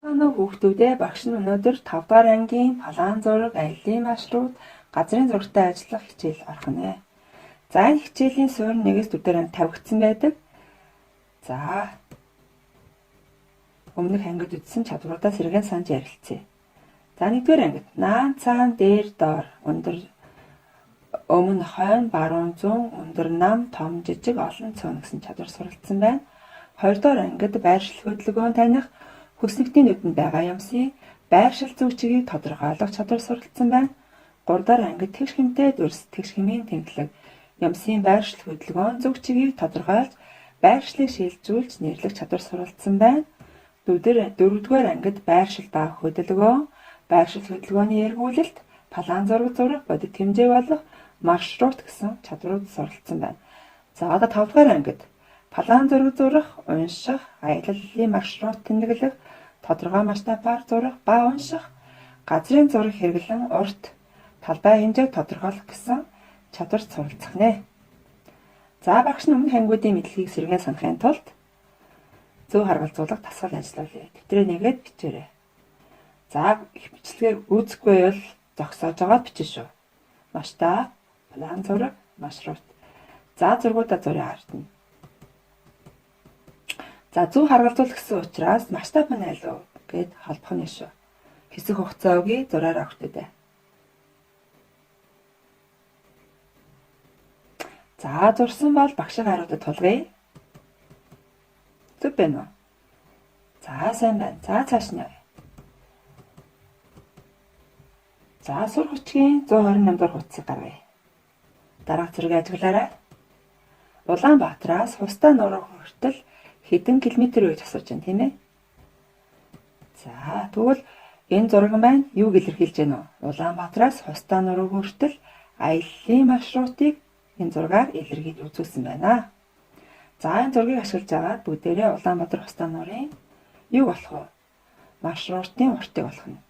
Манай хүүхдүүдээ багш нь өнөөдөр 5 дугаар ангийн палан зураг, аяллын маршрут, газрын зурагтай ажиллах хичээл орох нэ. За энэ хичээлийн суурь 1-ээс 4 дугаар анги тавигдсан байдаг. За өмнөх ангид үзсэн чадваруудаа сэргээн санаж ярилцъя. За 1-р ангид наан цаан дээр доор өндөр өмнө хойно баруун зүүн өндөр нам том жижиг олон цөөн гэсэн чадвар суралцсан байна. 2 дугаар ангид байршил хөдөлгөөн таних хөлснөгтийн нүдэнд байгаа юмсын байршил зүг чигийг тодорхойлох чадвар суралцсан байна. 3 дахь ангид тэгш хэмтэй дүрс, тэгш хэмийн тэнхлэг, юмсын байршил хөдөлгөөн зүг чигийг тодорхойлж байршлыг шилжүүлж нэрлэх чадвар суралцсан байна. Дөрөвдүгээр ангид байршил ба хөдөлгөөн, байршил хөдөлгөөний эргүүлэлт, палан зураг зурах, бодит хэмжээ болох, маршрут гэсэн чадварууд суралцсан байна. За одоо 5 дугаар ангид палан зураг зурах, унших, аяллалын маршрут тэмдэглэх, тодорхой масштабаар зурах ба унших, газрын зураг хэрэглэн урт талбай хэмжээг тодорхойлох гэсэн чадварт суралцах нэ. За багш нь өмнөх ангиудын мэдлэгийг сэргээн санахын тулд зөв харгалзуулах дасгал ажиллуулъя. Дэвтрээ нэгээд бичээрэй. За их бичлэгээр үүсэхгүй бол зогсоож байгаа бичнэ шүү. Масштаб, план зураг, маршрут. За зургуудаа зуръя хардна. За зөв харгалзуулах гэсэн учраас масштаб нь аль вэ гэд холбох нь шүү. Хэсэг хугацаа үгүй зураараа өгтөдөө. За зурсан бол багшийн хариудад тулгая. Зөв байна уу? За сайн байна. За цааш нь явъя. За сур хүчгийн 128 дугаар хуудсыг гаргая. Дараах зэрэг ажиглаарай. Улаанбаатараас Хустай нуруу хүртэл хэдэн километр вэ гэж асууж байна, тийм ээ? За тэгвэл энэ зураг маань юуг илэрхийлж байна вэ? Улаанбаатараас Хустай нуруу хүртэл аяллын маршрутыг энэ зургаар илэрхийлж үзүүлсэн байна. За энэ зургийг ашиглаж агаад бүгдээрээ Улаанбаатар Хустай нуурын юу болох вэ? Маршрутын уртыг болох нь.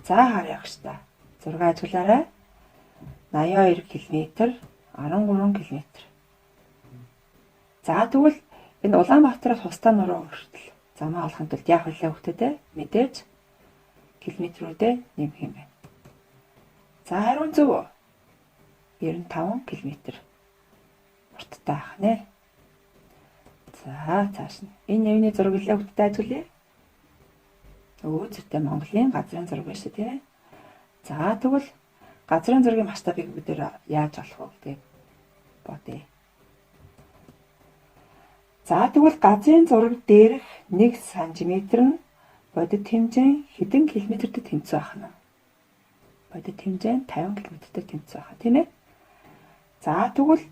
За харъя гэж та. Зураг ажиглаарай. 82 км, 13 км. За тэгвэл энэ Улаанбаатараас Хустай нуруу хүртэл замаа олохын тулд яах вэ хүүхдүүдээ? Мэдээж километрүүдээ нэмэх юм байна. За хариу зөв үү? 95 км урттай ах нэ. За цааш нь. Энэ юуны зураг лээ хүүхдтэй ажиглая. Өө зүйтэй Монголын газрын зураг байна шүү дээ. За тэгвэл газрын зургийн масштабыг бид яаж олох вэ гэдгийг бодъё. За тэгвэл газрын зураг дээрх 1 см нь бодит хэмжээ хэдэн километртэй тэнцүү байх нь? Бодит хэмжээ нь 50 км-тэй тэнцүү байх, тийм ээ? За тэгвэл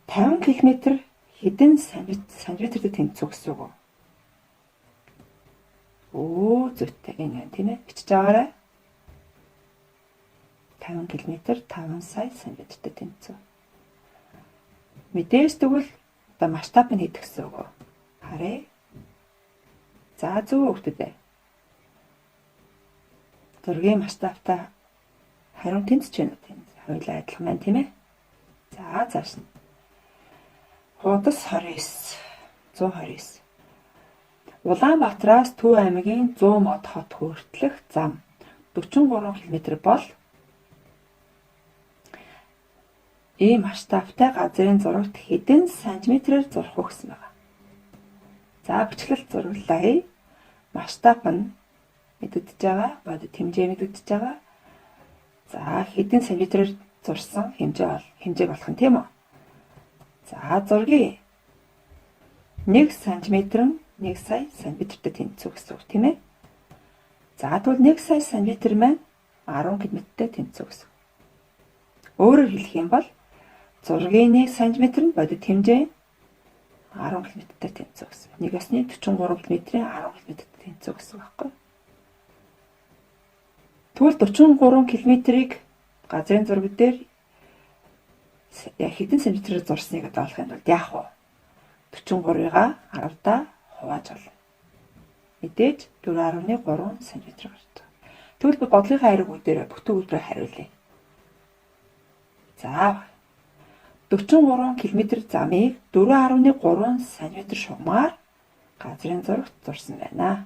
50 км хэдэн сантиметртэй тэнцүү гэсэн үг үү? Өө зүйтэй энэ байна, тийм ээ? Бичиж аваарай. 50 км 5 сая сантиметртэй тэнцүү. Мэдээж тэгвэл одоо масштаб нь хэд гэсэн үг вэ? Харъя. За зөв хүүхдүүдээ. Зургийн масштабтай хариу тэнцэж байна уу? Тэнц. Хоёулаа адилхан байна, тийм ээ? За цааш нь. Хуудас 29. 129. Улаанбаатараас Төв аймгийн 100 мод хот хүртэлх зам 43 км бол ийм масштабтай газрын зурагт хэдэн сантиметрээр зурах уу гэсэн байгаа. За бичлэлт зураглая. Масштаб нь мэдэгдэж байгаа, бодит хэмжээ мэдэгдэж байгаа. За хэдэн сантиметрээр зурсан хэмжээ хэмжээг олох нь тийм үү? За зургийг 1 см нь 1 сая сантиметртэй тэнцүү гэсэн үг тийм ээ. За тэгвэл 1 сая сантиметр маань 10 км-тэй тэнцүү гэсэн. Өөрөөр хэлэх юм бол зургийн 1 см нь бодит хэмжээ 10 км-тэй тэнцүү гэсэн. Нэг ёсны 43 км-ийн 10 км-тэй тэнцүү гэсэн үг байхгүй. Тэгвэл 43 км-ийг газрын зураг дээр хэдэн сантиметрээр зурсныг одоо олохын тулд яах вэ? 43-ыг 10-даа хувааж олно. Мэдээж 4.3 см гарч байгаа. Тэгвэл би бодлогын хариуг бүгдээрээ бүтэн өдрөө хариулъя. За 43 км замыг 4.3 см шугамар газрын зурагт зурсан байна.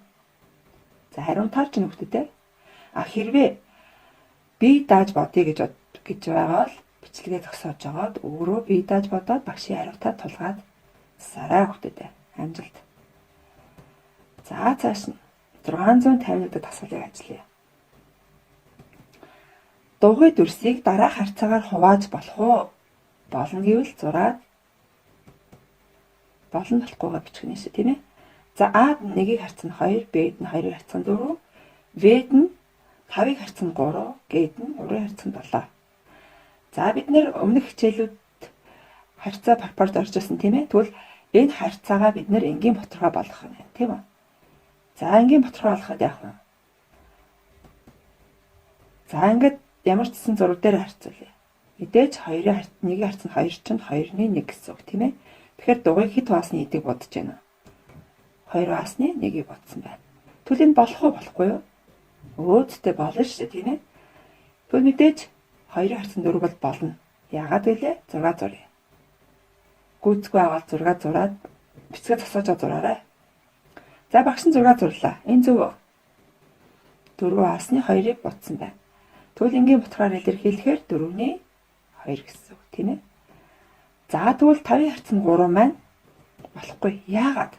За хариу таарч нөхдөдөө. А хэрвээ би дааж бодъё гэж байгаа бол бичлэгээ зогсоож жагаад өөрөө би дааж бодоод багшийн хариутаа тулгаад сараа хөлтөдөө. Амжилт. За цааш нь 650 дахь дасгалыг ажиллая. Дугуй дүрсийг дараах харьцаагаар хувааж болох уу? Болно гэвэл зураад болно болохгүйгээ бичих нь шүү, тийм ээ. За А-д 1-ийг харьцан 2, Б-д нь 2-ыг харьцан 4, В-д нь 5-ыг харьцан 3, Г-д нь 3-ыг харьцан 7. За бид нэр өмнөх хичээлүүд харьцаа пропорц орж ирсэн, тийм ээ. Тэгвэл энэ харьцаагаа бид нэр энгийн боторхой болгох юм, тийм үү? За энгийн боторхой болгоход яах вэ? За ингээд ямар ч гэсэн зураг дээр харьцуулъя. Мэдээж 2-ын харьц 1-ийн харьц нь 2 чинь 2-ны 1 гэсэн үг, тийм ээ. Тэгэхээр дугуйг хэд хуваасны эдийг бодож байна вэ? 2 хуваасны 1-ийг бодсон байна. Тэгвэл энэ болох уу болохгүй юу? Өөдтэй болно шүү дээ, тийм ээ. Тэгвэл мэдээж 2-ын харьц нь 4 бол болно. Яагаад гэвэл 6 зуръя. Гүйцэхгүй аваад 6 зураад бицгээ зогсоож зураарай. За багш нь 6 зурлаа. Энэ зөв үү? 4 хуваасны 2-ыг бодсон байна. Тэгвэл энгийн бутгаар илэрхийлэхээр 4-ний 2 гэсэн үг, тийм ээ. За тэгвэл 5-ын харьц нь 3 маань болохгүй. Яагаад?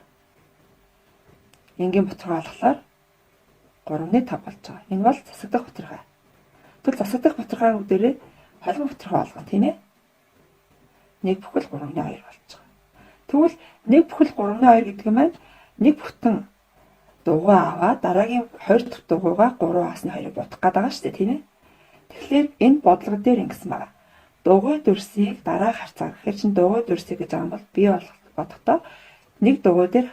Энгийн бутгаар болохоор 3-ны 5 болж байгаа. Энэ бол засагдах бутархай. Тэгвэл засагдах бутархай бүгдээрээ холбоо бутархай болгоно, тийм ээ. 1 бүхэл 3-ны 2 болж байгаа. Тэгвэл 1 бүхэл 3-ны 2 гэдэг нь маань нэг бүтэн дугуй аваад дараагийн 2 дахь дугуйгаа 3 хуваасны 2-ыг бодох гээд байгаа шүү дээ, тийм ээ. Тэгэхээр энэ бодлого дээр ингэсэн байгаа. Дугуй дүрсийг дараах харьцаа гэхээр чинь дугуй дүрсийг гэж байгаа юм бол би бодохдоо нэг дугуй дээр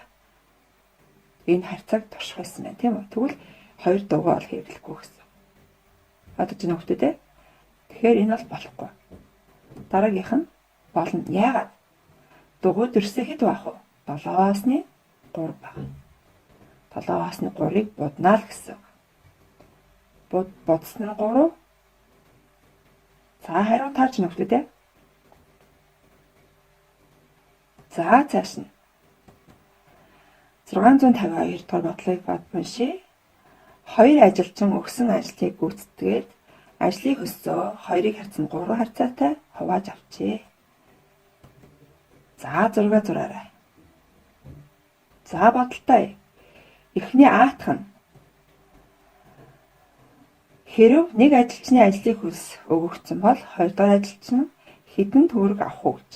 энэ харьцааг турших байсан байна, тийм үү? Тэгвэл 2 дугуй бол хэрэглэхгүй гэсэн. Одоо чи нөхдөд те. Тэгэхээр энэ бол болохгүй. Дараагийнх нь болно. Яагаад? Дугуй дүрсээ хэд байх вэ? 7-аас нь 3 баг. 7-аас нь 3-ыг буднаа л гэсэн. Будсан нь 3. За хариу таарч нөхдөд те. За цааш нь 652 дугаар бодлогыг бод уншъя. Хоёр ажилчин өгсөн ажлыг гүйцэтгээд ажлын хөсөө 2-ыг харьцан 3 харьцаатай хувааж авчээ. За зураг зураарай. За бодолтой. Эхний аатах нь хэрв нэг ажилчны ажлын хөлс өгөгдсөн бол хоёрдугаар ажилчин хэдэн төгрөг авах уу гэж.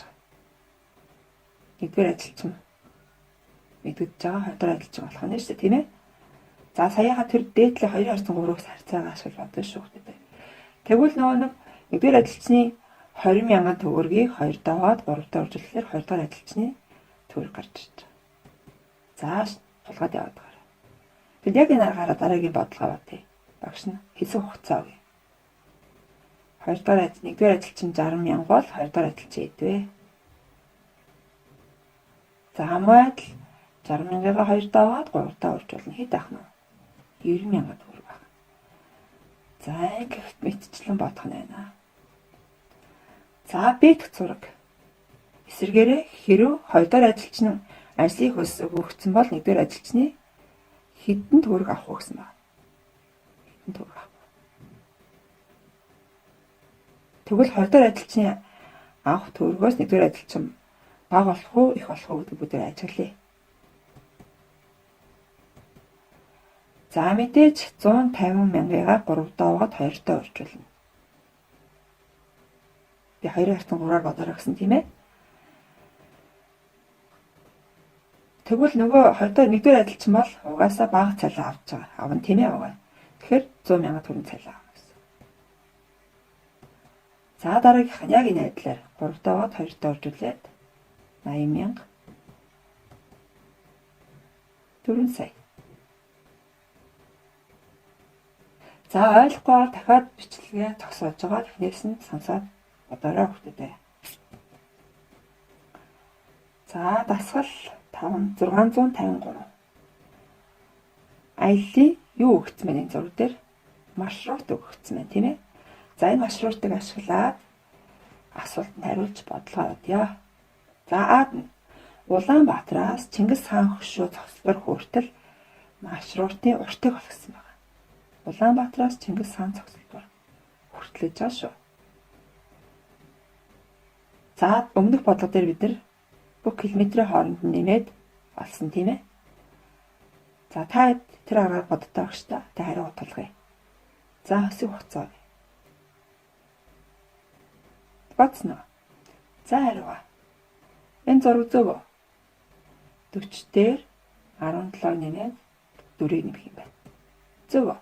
Нэгдүгээр ажилчин мэдэгдэж байгаа, хоёрдугаар ажилчин болох нь шүү дээ, тийм ээ. За саяха тэр дээдлийн 2.3-аас харьцаагаа ашиглаж бодно шүү дээ. Тэгвэл нөгөө нэг нэгдүгээр ажилчны 20 мянган төгрөгийг 2 даваад 3 даа үржүүлэхээр хоёрдугаар ажилчны төгрөг гарч ирж байгаа. За тулгаад яваад байгаа. Тэгэд яг энэ аргаараа дараагийн бодлогоо бодъё. Багш нь хэсэг хугацаа өгье. Хоёрдугаар ажил нэгдүгээр ажилчин 60 мянга бол хоёрдугаар ажилчин хэд вэ? За хамуу адил 60 мянгагаа 2 даваад 3 даа үржүүлнэ. Хэд ах нь? 90 мянган төгрөг байна. За ингэх мэтчлэн бодох нь байна. За Б дэх зураг. Эсвэргээрээ хэрв хоёрдугаар ажилчин ажлын хөлс өгөгдсөн бол нэгдүгээр ажилчны хэдэн төгрөг авах вэ гэсэн байна. Хэдэн төгрөг авах. Тэгвэл хоёрдугаар ажилчны авах төгрөгөөс нэгдүгээр ажилчин бага болох уу, их болох уу гэдэг бүгдээр ажиглая. За мэдээж 150 мянгыгаа 3 даваад 2 даа үржүүлнэ. Би 2.3-аар бодороо гэсэн, тийм ээ. Тэгвэл нөгөө хоёрдугаар нэгдүгээр ажилчин бол угаасаа бага цалин авч байгаа. Авна, тийм ээ угаа. Тэгэхээр 100 мянган төгрөг цалин авна гэсэн. За дараагийнх нь яг энэ адилаар 3 даваад 2 даа үржүүлээд 80 мянга 4 сая. За ойлгохгүй бол дахиад бичлэгээ зогсоож байгаа. Эхнээс нь сонсоод бодорой хүүхдүүдээ. За дасгал 5 653. Аяллаа юу өгсөн бэ энэ зураг дээр? Маршрут өгсөн байна, тийм ээ. За энэ маршрутыг ашиглаад асуултанд хариулж бодлогоо бодъё. За А-д нь Улаанбаатараас Чингис хаан хөшөө цогцлбор хүртэл маршрутын уртыг олгосон байна. Улаанбаатараас Чингис хаан цогцлбор хүртэл гэж байгаа шүү. За өмнөх бодлого дээр бид нар бүх километрийн хооронд нь нэмээд олсон тийм ээ. За та тэр аргаар боддог багш та. Та хариу тулгая. За хэсэг хугацаа. Бодсон уу? За хариугаа. Энэ зураг зөв үү? 40 дээр 17 нэмээд 4-ийг нэмэх юм байна. Зөв үү?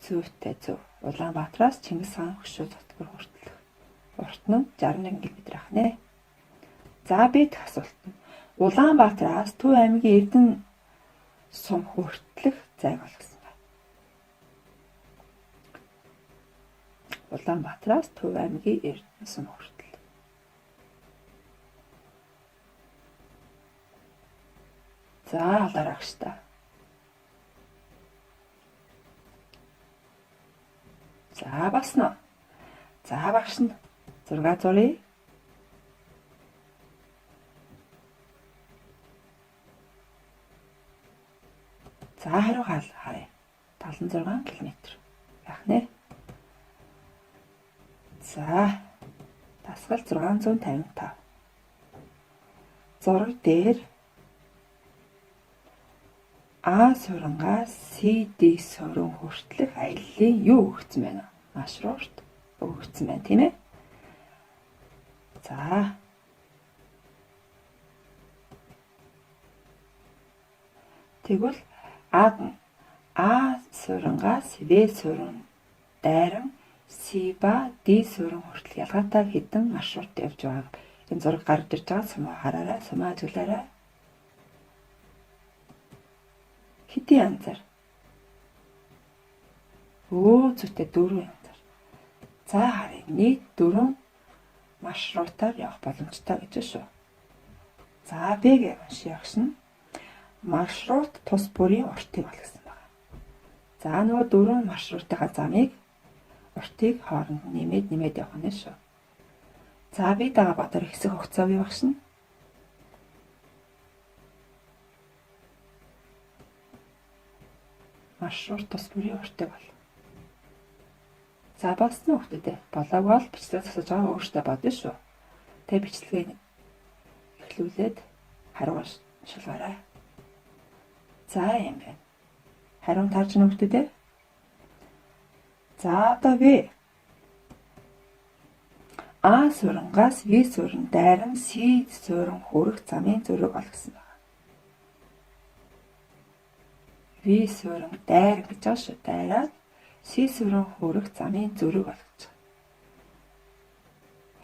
Зүйтэй зөв. Улаанбаатараас Чингис хаан хөшөө цогцлбор хүртэл урт нь 61 км ах нэ. За би дэх асуулт нь Улаанбаатараас Төв аймгийн Эрдэнэ сум хүртэлх зайг олгосон байна. Улаанбаатараас Төв аймгийн Эрдэнэ сум хүртэл. За алаараа агш та. За басна. За багш нь зураг зуръя. За хариу харъя. 76 км байх нэ. За дасгал 655. Зураг дээр А суурангаас CD суурин хүртэлх аяллаа юу өгсөн байна вэ? Маршрут өгсөн байна тийм ээ. За тэгвэл А суурангаас В суурин дайран С ба Д суурин хүртэл ялгаатай хэдэн маршрут явж байгааг энэ зураг гарч ирж байгаа сумаа хараарай, сумаа ажиглаарай. Хэдийн янзаар? Зүйтэй 4 янзаар. За харъя. Нийт 4 маршрутаар явах боломжтой гэж шүү. За Б-г уншия багш нь. Маршрут тус бүрийн уртыг олгосон байна. За нөгөө 4 маршрутынхаа замыг уртыг хооронд нэмээд явах нь шүү. За би дагаа бодоор хэсэг хугацаа бий багш нь. Маршрут тус бүрийн уртыг бол. За болсон хүүхдүүдээ. Болоог бол бичлэг засаж байгаа өөртөө бодно шүү. Тэ бичлэгийг эхлүүлээд хариу шалгаарай. За юм байна. Хариу таарч байна хүүхдүүдээ. За одоо би А суурангаас В суурин дайран С суурин хүрэх замын зөрүүг олгосон байна. В суурин дайран гэж байгаа шүү. Дайраад С суурин хүрэх замын зөрүүг олгож байгаа.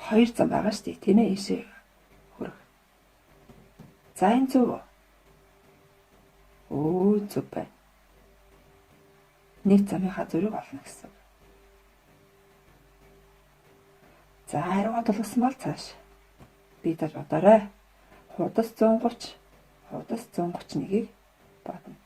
Хоёр зам байгаа шүү дээ, тийм ээ, ийшээ хүрэх. За энэ зөв үү? Зөв байна. Нэг замынхаа зөрүүг олно гэсэн. За хариугаа тулгасан бол цааш. Би даж бодоорой. Худас 130, худас 131-ийг бодно.